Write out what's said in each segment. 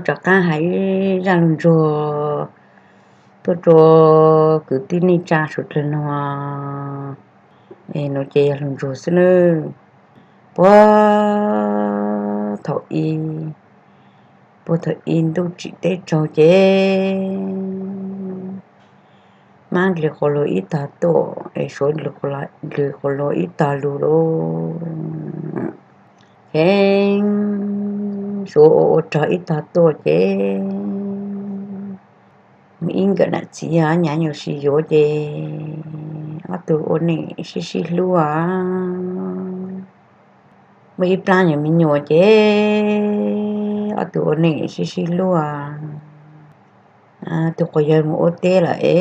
Rov qab hais ib zaj lug ntsuag tuaj rua kwv tij neej tsa suav dlawg nua. Es nuav ces yog lug ntsuag xwb nawb. Puag thaum i, puag thaum i ntuj tsim teb raug ces mab ndlws quas luas ib tog tuaj es suav ndlws quas luas ib tog lug lauj. Ces suav ua ua rog ib tog tuaj ces mus ib nkawm nam txiv nyav nyuas sib yuav ces ob tug ua neej sib sib hlub. Muaj ib plab nyuag me nyuam ces ob tug ua neej sib sib hlub. Tug quas yawg mus ua teb lawm es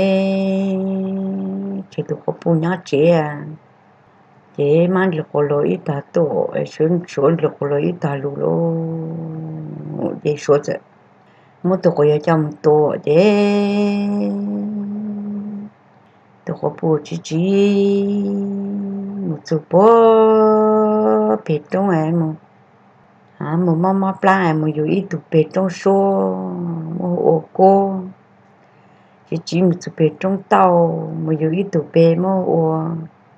tseg tug quas puj nyob tsev. Ces mab ndlws quas luas ib tog tuaj, suav ndlws quas luas ib tog lug lauj. Ces suav txawm muab tug quas yawg coj mus tua ces tug quas puj tsis tsis mus txug puag peg roob, mus mob mob plab mus yug ib tug peg roob suab muab hu ua Kuab. Tsis tsis mus txug peg roob tauj mus yug ib tug peg muab hu ua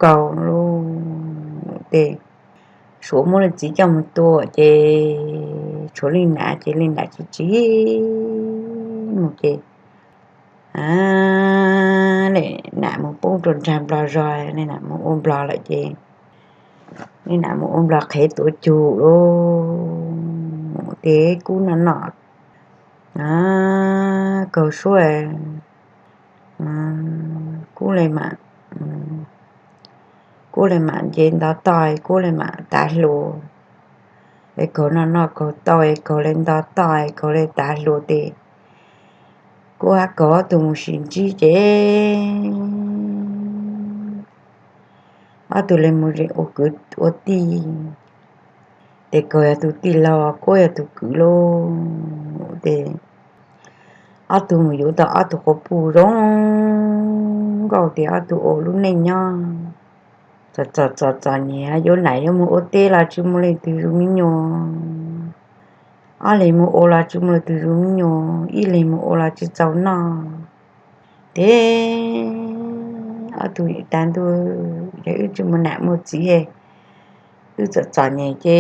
Kaug lauj. Ces suav muab leej txiv coj mus tua ces tshuav leej nam ces leej nam tsis tsis mus ces leej nam mus poob rua nraag nplog zog, leej nam mus ua nplog lawm ces leej nam mus ua nplog qhev tuav cug lauj. Ces Kub noj noj Kaug suab, Kub le, Kub le mam nce nto toj, Kub le mam tav hluas. Es Kaug noj noj Kaug tau es Kaug le nto toj es Kaug le tav hluas ces Kub hab Kaug ob tug mus sis ntsib ces ob tug le mus ua kwv ua tij. Ces Kaug yog tug tij laug, Kuab yog tug kwv lauj. Ces ob tug mus yuav tau ob tug quas puj zoo nkauj ces ob tug ua lub neej nyob txom txom txom txom nyem, yuav nam yuav mus ua teb los tsis muaj leej twg zuj mi nyuas, ob leeg mus ua los tsis muaj leej twg zuj mi nyuas, ib leeg mus ua los tsis txaus noj. Ces ob tug tas ntuj, yog wb tsis muaj nam muaj txiv, wb txom txom nyem ces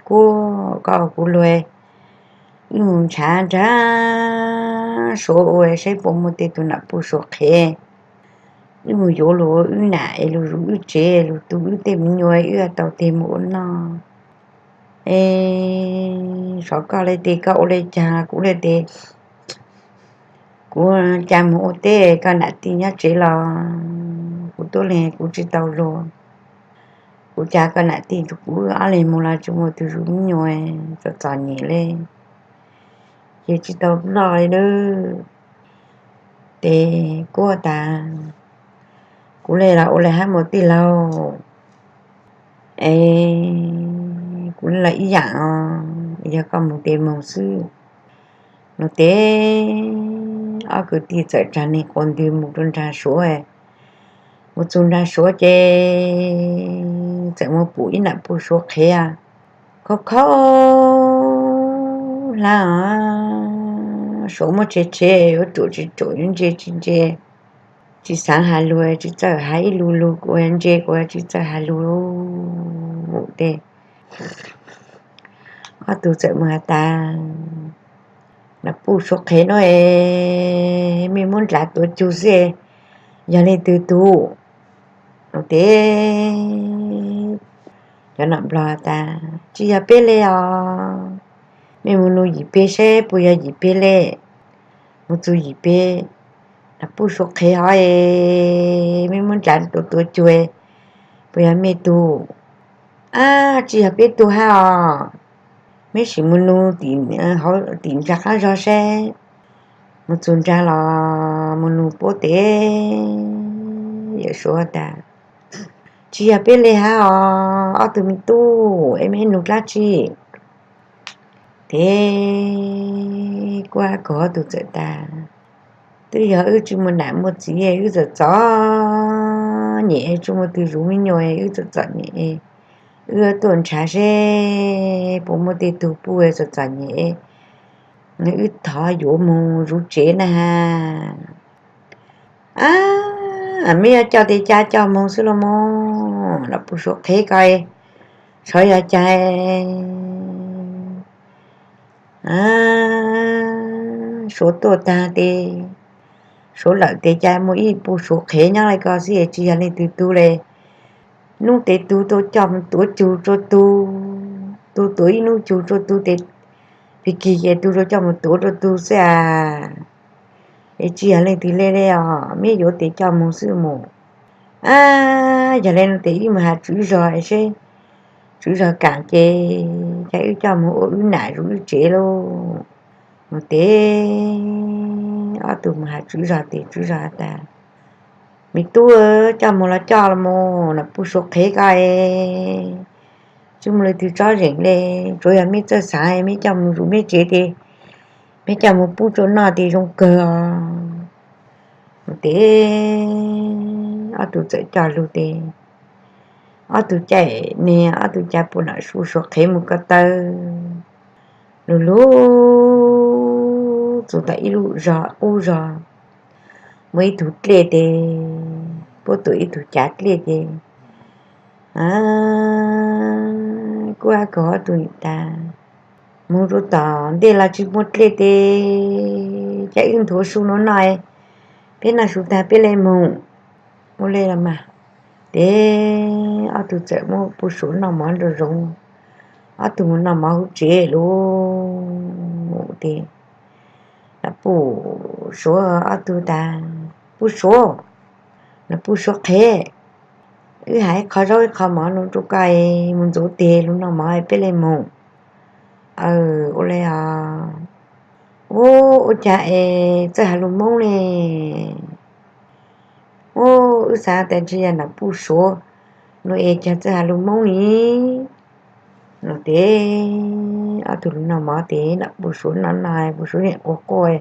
Kuab, koj ua kuv luag, wb mus ntshav nraag suav ua saib puas muaj tej tug nam puj suav qhev, wb mus yuav lug ua wb nam es lug zuj wb tsev lug tu wb tej mi nyuas, wb tau tes mus ua noj. Es sov koj le tes koj ua le caag, kuv le tes kuv ca mus ua teb, koj nam tij nyob tsev los kuv tuab leeg kuv tsis tau luag, kuv ca koj nam tij rua kuv ob leeg mus los tsis muaj tug zuj mi nyuas, txom txom nyem le, ces tsis tau noj le nawb. Ces Kuab tas, kuv le los ua le hab mus tij laug, es kuv le los ib yaam os, yog koj mus tes mus xwb. Nuav tes ob kwv tij txawm raag neeg quas ntwg mus rua nraag suav. Mus txug nraag suav ces txawm mus pum ib nam puj suav qhev, khaub khaub hlab os, suav muab tshev tshev yuav ruam tsis ruam, yuav ntse tsis ntse, tsis xaav has lug, tsis txawj has ib lu lug, kuv ntse kuv tsis txawj has lug. Ces ob tug txawm mus has tas, nam puj suav qhev nuav es mej muab ndlav tuav cug xwb, yog leej twg tug? Nuav tes cov nam nplog tas, tsis yog peb le os, mej mus nug yim peg saib puas yog yim peg le. Mus txug yim peg, nam puj suav qhev hov es mej muab ndlav tuav tuav cug, puas yog mej tug? Ab, tsis yog peb tug hab os, mej sim mus nug tim, hauv tim nraag qaab zog saib. Mus txug nraag los mus nug puab tes yawm suav tas, tsis yog peb le hab os, ob tug me tub es mej nug dlaab tsi? Tes Kuab Kaug ob tug txawm tas, twb yog wb tsis muaj nam muaj txiv, wb txom txom nyem, tsis muaj tug zuj mi nyuas, wb txom txom nyem, wb tuaj nrhav seb puas muaj tej tug puj, txom txom nyem, Wb thov yuav mus zuv tsev na. Ab, meb yuav coj tes cai coj mus xwb los mas, los puj suav qhev ko, tsov yog cai. Suav tuaj tag tes, suav lawm tes cai muaj ib puj suav qhev nyob li ko xwb es tsis yog leej twg tug li. Nub tes tug tuaj coj mus tuav cug rua tug, tug tuav ib nub cug rua tug tes, pig kig ces tug rua coj mus tuav rua tug xwb as. Es tsis yog leej twg li li os, meb yuav tes coj mus xwb mus. Ab, yog li no tes wb mus has tswv zog seb tswv zog kam ces cai wb coj mus ua wb nam zuv wb tsev lauj. Mus tes ob tug mus has tswv zog tes tswv zog has tas, me tub, coj mus los coj los mas, los puj suav qhev ko es tsis muaj leej twg tsob zeem li. Tsuav yog meb txawj xav meb coj mus zuv meb tsev tes meb coj mus pub tsua noj tes zoo kawg os. Tes ob tug txawm coj lug tes ob tug caij ne ob tug cai puj nam su suav qhev mus ko taw, lug lug txug tom ib lub zog qub zog, muaj ib tug dlej tes, puab tuam ib tug cav dlej tes, kuj ab kaug ob tug nim tas, mus rua tom ntej los tsis muaj dlej tes, cai wb nthuav su nuav noj, peb noj su tag peb le mus. Ua le los mas. Tes ob tug txawm muab puj suav noj mov nrau zoov, ob tug mus noj mov huv tsev lug tes, puj suav ob tug tas, puj suav, los puj suav qhev, wb has ib qho zaub ib qho mov nuav rua koj es mus ntxuav tes lug noj mov peb le mus. Aw, ua le os. Ub, ua cas es txawj has lug Moob ne? Ub, wb xav tas tsis yog nam puj suav no es cas txawj has lug Moob ni? No tes ob tug lug noj mov tes nam puj suav noj noj puj suav nim quas quaj,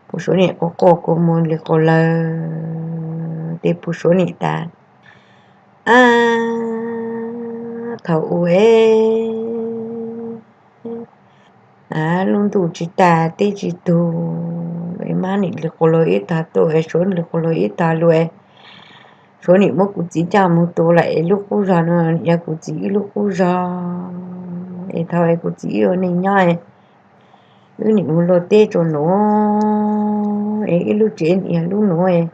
puj suav nim quas quaj kua muag li quas lawg tes puj suav nim tas, ab, thaum u es lub ntuj tsis tas teb tsis tug, mab nim li quas lug ib tog tuaj es suav li quas lug ib tog lug, suav nim muab kuv txiv coj mus tua lawm es lub qub zog no nim yog kuv txiv ib lub qub zog, es thaum es kuv txiv ib ua neej nyob, wb nim mus luaj teb rua nuav es ib lub tsev nim yog lub nuav,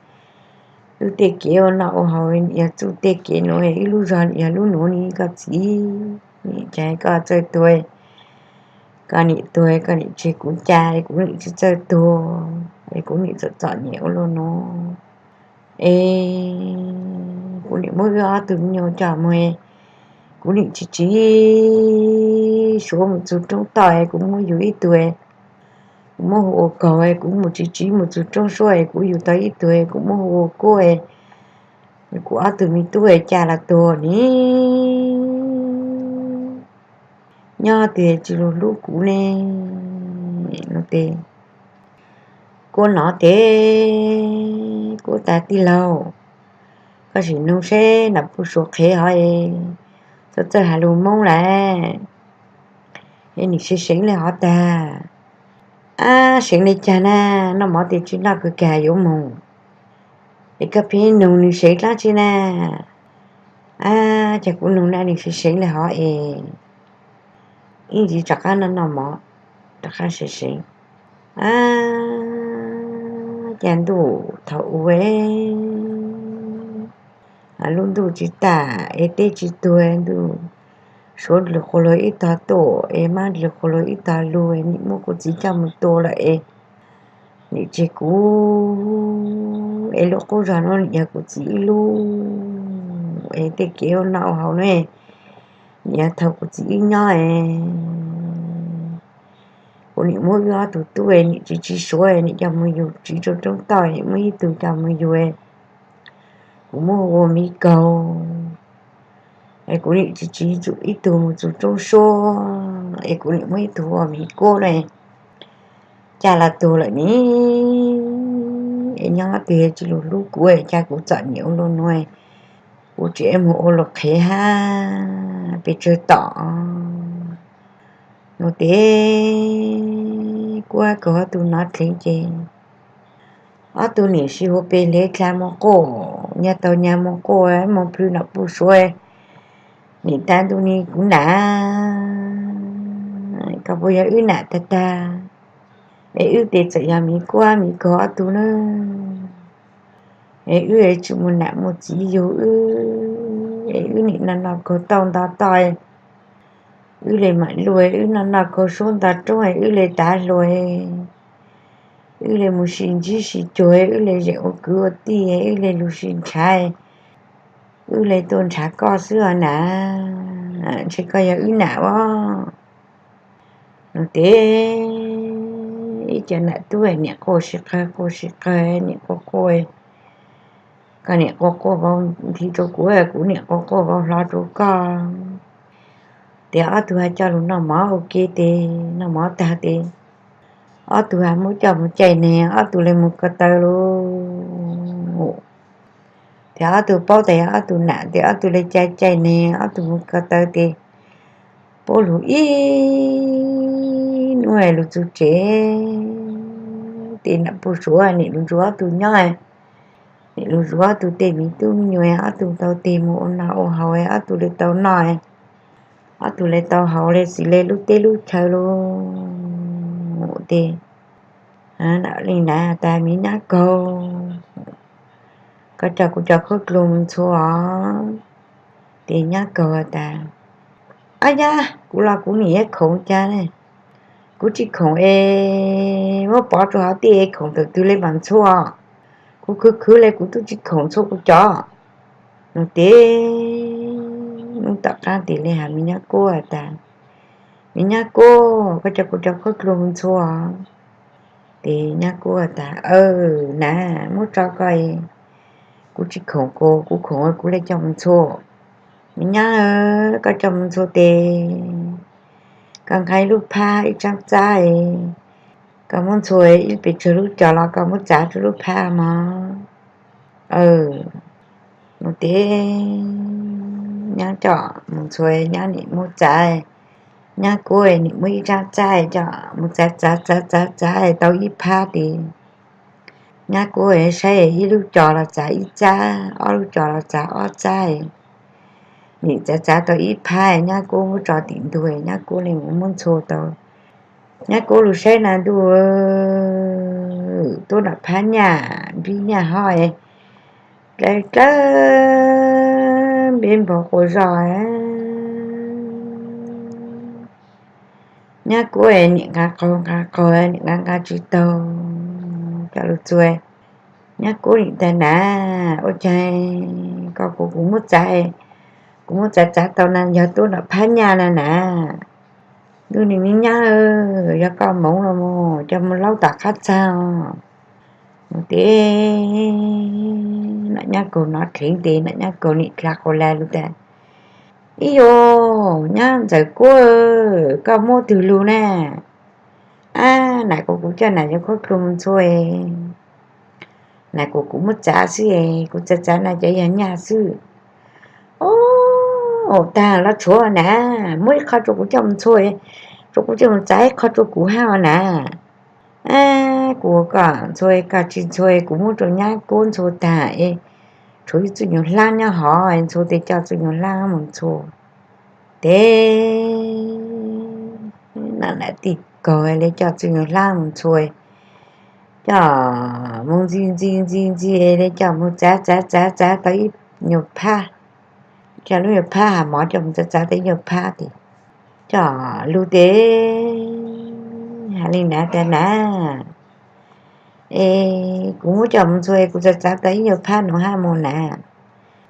wb tej kev ua noj ua haus nim yog txuj tej kev nuav, wb lub zog nim yog lub nuav ni koj txiv. Nim cas koj txawj tuag, koj nim tuag koj nim tseg kuv ca es kuv nim tsis txawj tuag es kuv nim txom txom nyem ua luaj nuav. Es kuv nim muab wb ob tug me nyuam coj mus, kuv nim tsis tsiv suav mus txug roob toj es kuv muab yug ib tug, kuv muab hu ua Kaug es kuv mus tsis tsiv mus txug roob suab es kuv yug tau ib tug es kuv muab hu ua Kuab, kuv ob tug me tub es ca los tuag ni, nyob twg tsis lug hlub kuv ne. No tes Kuab nov tes Kuab tas, tij laug, koj sim nug seb nam puj suav qhev hov es txawj txawj has lug Moob lawm es nim seev seev le hov tag. Ab, seev le caag na, noj mov tes tsis noj kawg kag yuav moog es koj pheej nug nwg seev dlaab tsi na. Ab, cas kuv nug na nwg seev seev le hov es ib ntsis rov qaab noj noj mov, rov qaab seev seev. Ab, cas ntuj thaum u es lub ntuj tsis tas es teb tsis tuag, ntuj suav dlws quas luag ib tog tuaj es mab dlws quas luag ib tog lug, nim muab kuv txiv coj mus tua lawm es nim tseg kuv es lub qub zog nuav nim yog kuv txiv ib lub es tej kev ua noj ua haus nuav nim yog thaum kuv txiv ib nyob es kuv nim muab wb ob tug tub es nim tsis tsiv suav, nim coj mus yug tsiv rua roob toj, nim muab ib tug coj mus yug, kuv muab hu ua Miv Kaug es kuv nim tsis tsiv ib tug mus txug roob suab es kuv nim muab ib tug hu ua Miv Kuab na. Cas los tuag lawm ni, es nyob twg tsis lug hlub kuv, cas kuv txom nyem ua luaj nuav, kuv tseem moog ua luag qhev hab pes tsawg tom. Nug tes kuv kaug ob tug nov dheev ces ob tug niam sib hu pes hle dlha mus quaj, nyag taug nyag mus quaj, mus plhws nom puj suav. Nim tas ntu ni kuv nam, koj puas yog wb nam tag tag? Es wb tes txawm yog miv kuab miv kaug ob tug na. Es wb tsis muaj nam muaj txiv yug wb, es wb nim no noj kaug tauj nto toj, wb le mam luag, wb noj noj kaug suab nto roob, wb le tav hluas, wb le mus sis ntsib sis cuag, wb le zeem ua kwv ua tij, wb le lug sis ntshav, wb le tuaj ntshav koj xwb os nam, ntshe koj yog wb nam os. Nug tes ib co nam tub niam quaj sib qawg quaj sib qawg, niam quaj quaj, koj niam quaj quaj vau nthi rau kuv, kuv niam quaj quaj vau hlo rau koj. Tes ob tug hais coj lug noj mov ua ke tes noj mov tag tes ob tug hais muab coj mus caij neeg, ob tug le mus ko taw lug. Tes ob tug paub tas yog ob tug nam tes ob tug le caij caij neeg, ob tug mus ko taw tes puab lug ib hnub lug txug tsev tes nam puj suav nim lug ntsuas ob tug nyob, nim lug ntsuas ob tug tej miv tub me nyuam, ob tug tau tes mus ua noj ua haus, ob tug le tau noj, ob tug le tau haus le xws le lub teb lub chaw lug. Tes nam li nam tas, miv nyab kaug, koj coj kuv cov khaub dluag mus ntxhua os. Tes nyab kaug tas, ab nyab, kuv los kuv nim yuav khoom cas ne, kuv tsis khoom es muab pov rau hauv tij es khoom thaum twg le mam ntxhua, kuv khwv khwv le kuv tub tsis khoom ntxhua kuv cov. Nug tes hnub tom qaab tes le has miv nyab kuab tas, miv nyab kuab, koj coj kuv cov khaub dluag mus ntxhua os. Tes nyab kuab tas, aw nam, muab tso koj, kuv tsis khoom, kuv khoom kuv le coj mus ntxhua. Miv nyab, koj coj mus ntxhua tes koj nqa ib lub phab ib tsaab txab, koj muab ntxhua ib pes tsawg lub cos los koj muab txav rau lub phab mog. Aw, nug tes nyab coj mus ntxhua, nyab nim muab txav, nyab kuab nim muab ib tsaab txab coj mus txav txav txav txav txav tau ib phab tes nyab kuab saib ib lub cos los txav ib txab, ob lub cos los txav ob txab, nim txav txav tau ib phab, nyab kuab muab tso tim ntug, nyab kuab le mus muab ntxhua tau. Nyab kuab lug saib na ntuj, tub nram phab nyaj npib nyaj hob dlawb dlawb npeb npog quas zog. Nyab kuab nim nqa qaug nqa qaug, nim nqa nqa tsis taug coj lug txhua. Nyab kuab nim tas, nam, ua caag koj kuas kuv muab txav, kuv muab txav txav tau na yog tub nram phab nyaj na nam. Ntuj, nws miv nyab, yog koj moov los mus coj mus laub tom qab txag os. Nug tes nam nyab kaug nov dheev tes nam nyab kaug nim dlha quas la lug tas, ib yuj, nyab ntxawm kuab, koj muab twg lug na? Ab, nam kuas kuv coj nam yuav khaub dluag mus ntxhua, nam kuas kuv muab txav xwb, kuv txav txav na cov yog nyaj xwb. Ub, tag los tshuav na, muab ib qho rua kuv coj mus ntxhua, rua kuv coj mus txav ib qho rua kuv hab os nam. Ab, kuv ua koj ntxhua koj tsis ntxhua, kuv muab rua nyab kuab ntxhua tag es tshuav ib txuj nyuag hlaab nyob hov, ntxhua tes coj txuj nyuag hlaab mus ntxhua. Tes nam nam tig kaug le coj txuj nyuag hlaab mus ntxhua, coj mus ntxi ntxi ntxi ntxi le coj mus txav txav txav txav tau ib nyuag phab, coj lub nyuag phab has mov coj mus txav txav tau ib nyuag phab tes coj lug tes has le nam tas, nam, es kuv muab coj mus ntxhua kuv txav txav tau ib nyuag phab nuav hab mog nam.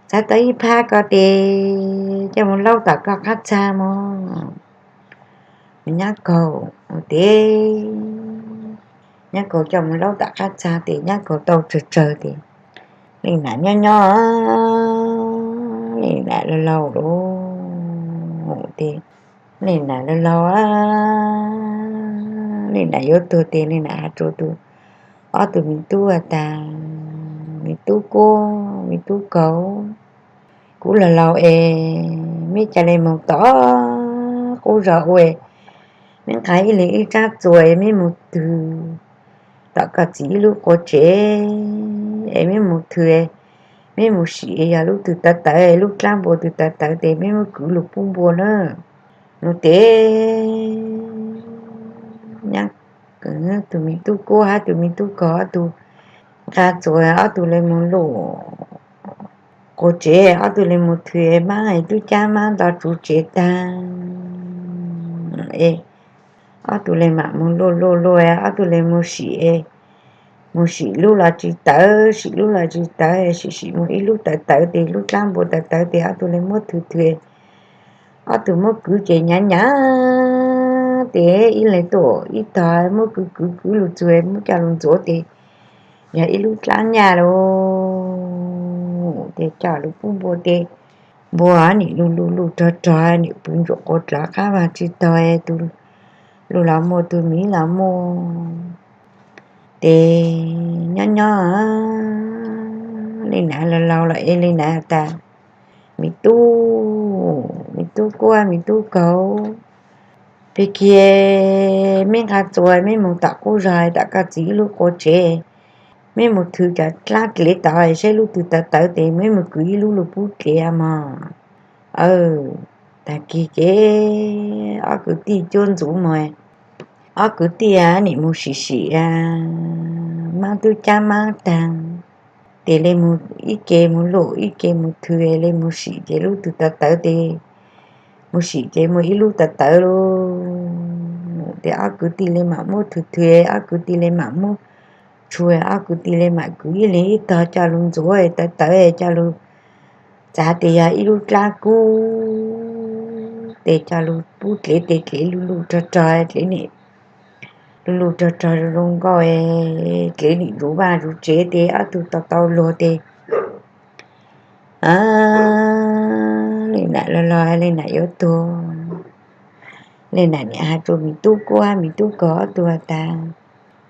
Txav tau ib phab ko tes coj mus laub tom koj qab txag mog. Nyab kaug tes, nyab kaug coj mus laub tom qab txag tes nyab kaug tau tsawg tsawg tes le nam nyob nyob, le nam laug laug lug tes, le nam laug laug, le nam yuav tuag tes le nam has rua tug, ob tug miv tub has tas, miv tub kuab, miv tub kaug, kuv laug laug es meb ca le moog tom qub zog ua Meb nqa ib leeg ib tsab txuas, meb mus twg tom koj txiv ib lub quas tsev es meb mus twg, meb mus sim yog lub twg tawv tawv, lub dlaab npua twg tawv tawv tes meb muab kwv lug pub npua na. Nug tes nyab, tus me tub kuab hab tus me tub kaug ob tug nqa txuas ob tug le mus luj quas tsev, ob tug le mus twg maab es tub cab maab nto tsuv tsev taag es ob tug le maam mus luj luj luj, ob tug le mus sim, mus sim lub los tsis tawv, sim lub los tsis tawv, sim sim mus ib lub tawv tawv tes lub dlaab npua tawv tawv tes ob tug le muab twg twg, ob tug muab kwv ces nyav nyav tes ib leeg tuaj ib tog muab kwv kwv kwv lug txug muab coj lug ntxuav tes yog ib lub dlaab nyaj lug tes coj lug pub npua tes npua nim luj luj luj rog rog nim pw ntsuam quas dlov qab vag tsis tog, tus luj los muaj tus miv los muaj. Tes nyob nyob le nam laug laug los es le nam tas, me tub, me tub kuab me tub kaug, pig kiag meb nqa txuas meb mus tom qub zog tom koj txiv ib lub quas tsev, meb mus thwv cov dlaab dlev tod saib lub twg tawv tawv tes meb mus kwv ib lub lug pub dlev mog. Tag kis ces ob kwv tij cuab ntxuv mog, ob kwv tij nim mus sim sim maab tub cab maab taag tes le mus ib ke mus luj ib ke mus thwv le mus sim ces lub twg tawv tawv tes mus sim ces muaj ib lub tawv tawv lug tes ob kwv tij le maam muab thwv thwv, ob kwv tij le maam muab tshua, ob kwv tij le maam kwv ib leeg ib tog coj lug ntxuav tawv tawv coj lug txav tes yog ib lub dlaab kub tes coj lug pub dlev tes dlev luj luj rog rog dlev nim luj luj rog rog zoo zoo nkauj, dlev nim zuv vaj zuv tsev tes ob tug tau tau luag tes le nam laug laug le nam yuav tuag. Le nam nim has rua me tub kuab me tub kaug ob tug tas,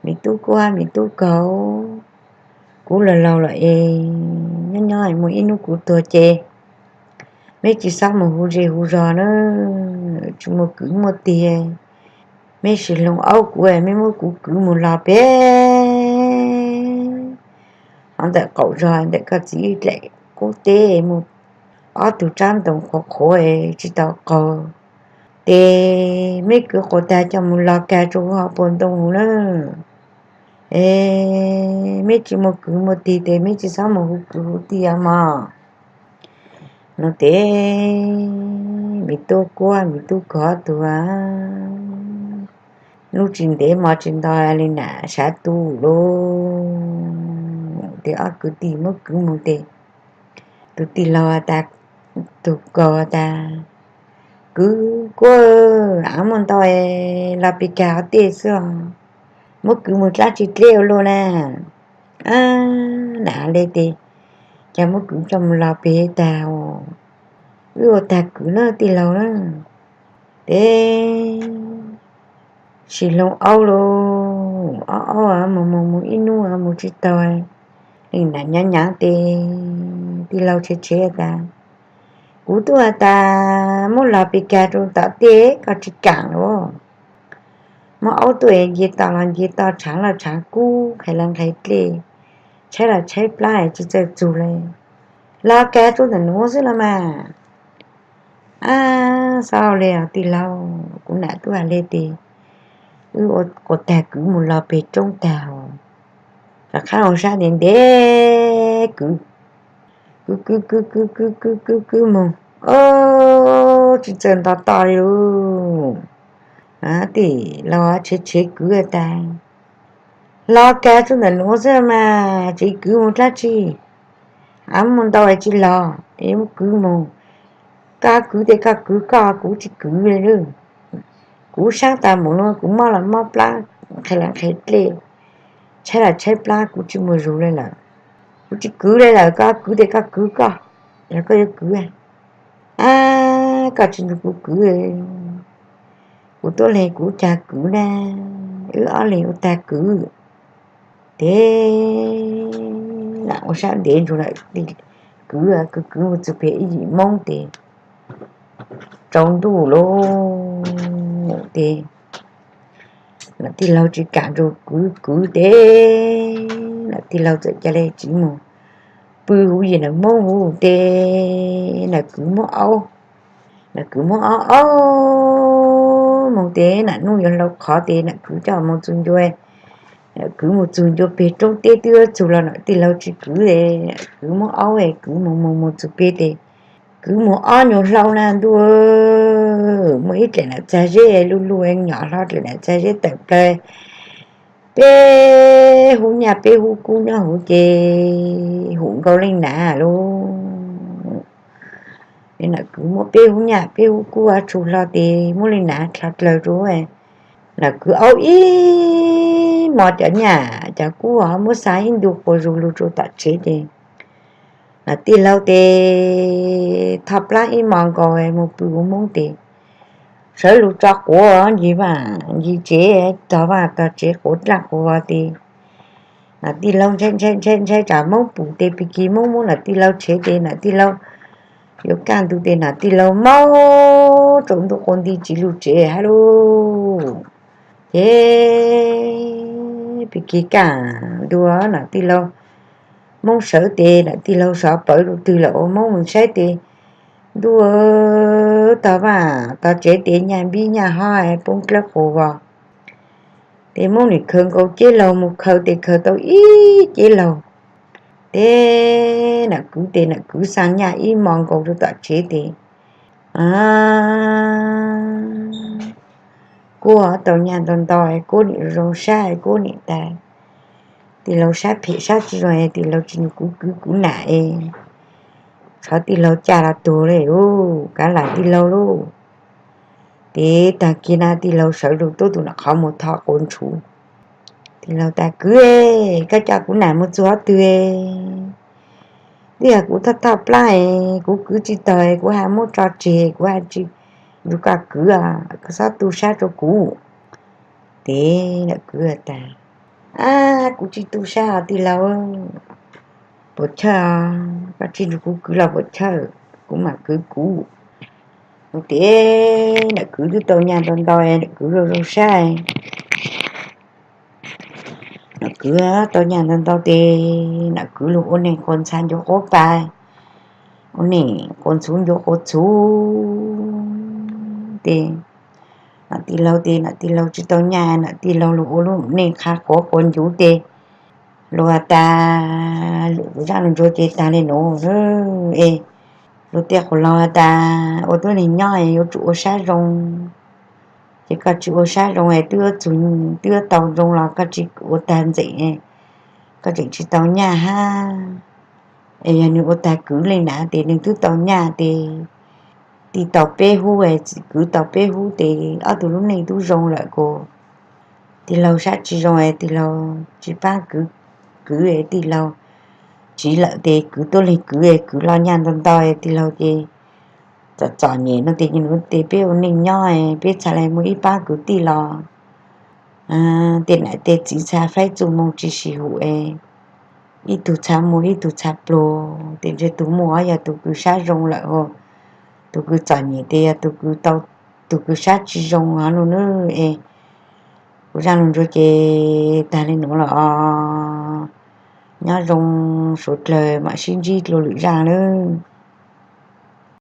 me tub kuab me tub kaug, kuv laug laug lawm es nyob nyob muaj ib hnub kuv tuag ces meb tsis xob mus hu zej hu zog na, tsis muaj kwv muaj tij, meb sim hloov aub kuv, meb muab kuv kwv mus log pem hov ntawm qaum zog ntawm koj txiv dlaim qub teb mus, ob tug tsab ntoo qhuav qhuav tsis tau qaug, tes meb kwv quas tag coj mus log kag rua huv hauv paus ntoo na. Es meb tsis muaj kwv muaj tij tes meb tsis xob mus hu kwv hu tij mog. No tes me tub kuab me tub kaug ob tug lub tsis ntev mo tsis nto le nam sav tu lug tes ob kwv tij muab kwv mus tes tus tij laug tas, tus kaug tas, kwv kuab, av muaj ntau, log pes kag hov tej xwb os, muab kwv mus dlaab tsi dleb ua luaj na. Nam le tes, cas muab kwv coj mus log pes tag, wb ua tag kwv na tij laug na. Tes sim hloov aub lug, aub aub mus mus mus ib hnub mus tsis taug, le nam nyav nyav tes tij laug tshev tshev tas, kuv tub has tas muab log pes kag rua tom tej koj tsis kaam lug, muab aub tuaj nce toj los nce toj, tshaav los tshaav kub, nqhis los nqhis dlej, tshaib los tshaib plab tsis txawj txug le, log kag rua ntawm nuav xwb los mas. Ab, xob le os tij laug, kuv nam tub has le tes, wb ua quas tag kwv mus log peg roob tag, rov qab ua sab ntev ntev kwv, kwv kwv kwv kwv kwv kwv kwv kwv mus, tsis txawj nto toj li lug. Tij laug tshev tshev kwv tas, log kag rua ntawm nuav xwb mas tseem kwv mus dlaab tsi, av muaj ntau tsis log, es muab kwv mus. Koj kwv tes koj kwv koj, kuv tsis kwv li. Kuv saib tas mus no kuv mob los mob plab, nqhis los nqhis dlej, tshaib los tshaib plab, kuv tsis muaj zug li lawm. Kuv tsis kwv li lawm, koj kwv tes koj kwv koj, yog koj yuav kwv. Ab, koj tsis nrug kuv kwv, kuv tuab leeg kuv cag kwv na, wb ob leeg ua tag kwv. Tes nam ua sab ntev nrug lawm, kwv kwv kwv mus txug peg ib yim moob tes tsaus ntuj lug tes Nam tij laug tsis kam rau kwv kwv tes, nam tij laug txawm ca le tsiv mus pw huv yim nam moob huv tes, nam kwv muab aub, nam kwv muab aub aub moog tes nam nuj yuav hlau qhov tes nam kwv coj moog txug ncua, nam kwv mus txug ncua peg roob teb twb txug los nam tij laug tsis kwv, kwv muab aub, kwv mus mus mus txug peg tes kwv mus ob nyuas hlau na ntuj, muaj ib dlaim nam txag zeb luj luj nyom hlo dlaim nam txag zeb tawm plaws, peb hub nyaj peb hub kub nyob huv ces hum nkaus leej nav lauj. Nam kwv muab peb hub nyaj peb hub kub tshua hlo tes muab leej nav dlha dlaws rua, nam kwv aub ib hmo cov nyaj cov kub muab xa ib ntu quas zug lug rua tom tsev tes nam tij laug tes thoj plaab ib hmo nkaus mus pw huv moob tes sawv lug tso quav ncig vaj ncig tsev, tog vaj tog tsev quav dlaaj quav vog tes nam tij laug ntshai ntshai ntshai tsam moob pum tes pig kig moob muab nam tij laug tshev tes nam tij laug yuav kaj ntug tes nam tij laug maub rua ntuj quas nti tsiv lug tsev hab lauj. Ces pig kig kaj ntug nam tij laug moob sawv tes nam tij laug sov pawv lug twg lawm ua moob mus saib tes ntuj tog vaj tog tsev tes nyaj npib nyaj hob poob dlawb quas vog. Tes moob nim khaws nkaus ceb laug mus khaws tes khaws tau ib ceb laug. Tes nam kwv tes nam kwv xa nyaj ib hmo nkaus rua tom tsev tes kuv tau nyaj ntau ntau, kuv nim zoo sab, kuv nim tas. Tij laug sab phem sab tsi zoo, tij laug tsi nug kuv kwv kuv nam es, tsov tij laug caj los tuag le lauj, kav lam tij laug lauj. Tes taag kig na tij laug sawv lug tuab tug nam qhov mus tho quas ntshuv. Tij laug tas kwv, koj coj kuv nam mus txug hov twg? Twb yog kuv thoj thoj plaab, kuv kwv tsi taug, kuv has muab tso tseg, kuv has tsi nrug koj kwv, koj xob tu sab rua kuv. Tes nam kwv tas, ab, kuv tsi tu sab os tij laug, puas chawj, koj tsi nrug kuv kwv los puas chawj, kuv mam kwv kuv. Tes nam kwv twb tau nyaj ntau ntau, nam kwv zoo zoo sab. Nam kwv tau nyaj ntau ntau tes nam kwv lug ua neeg quas ntxha ncuav quas pa, ua neeg quas ntxhuv ncuav quas txhuv. Tes nam tij laug tes nam tij laug tsi tau nyaj, nam tij laug lug ua lub neej qha quav quas ncuv tes luag tas, zaj lug ntsuag ces taag le nuav es, luag tej qhuas laug has tas ua tuab neeg nyob yuav tsum ua sab zoo. Ces koj tsi ua sab zoo es twb txug, twb tau zoo los koj tsi ua tag ntxeem, koj tseem tsi tau nyaj hab. Es yog nwg ua tag kwv leej nam tes nwg twb tau nyaj tes, tij tau peb hub, kwv tau peb hub tes ob tug lub neej tub zoo lawm kuas tij laug sab tsi zoo es tij laug tsi paab kwv, kwv tij laug tsiv lawm tes kwv tuab leeg kwv, kwv los nyaj ntau ntau tij laug ces txom txom nyem no tes, ces nwg tes peb ua neej nyob, peb txhad le muaj ib paab kwv tij los tej nam tej txiv txhad faib txuj moo tsi sib hum es ib tug txhad muaj ib tug txhad pluag, tes ntshe tug muaj yog tug kws sab zoo lawm, tug kws txom nyem tes yog tug kws tau, tug kws sab tsi zoo hov lug nawb. Es kuv zaj lug ntsuag ces taag le nuav los, nyob zoo, suav dlawg mam sib ntsib dlua lwm zaj nawb.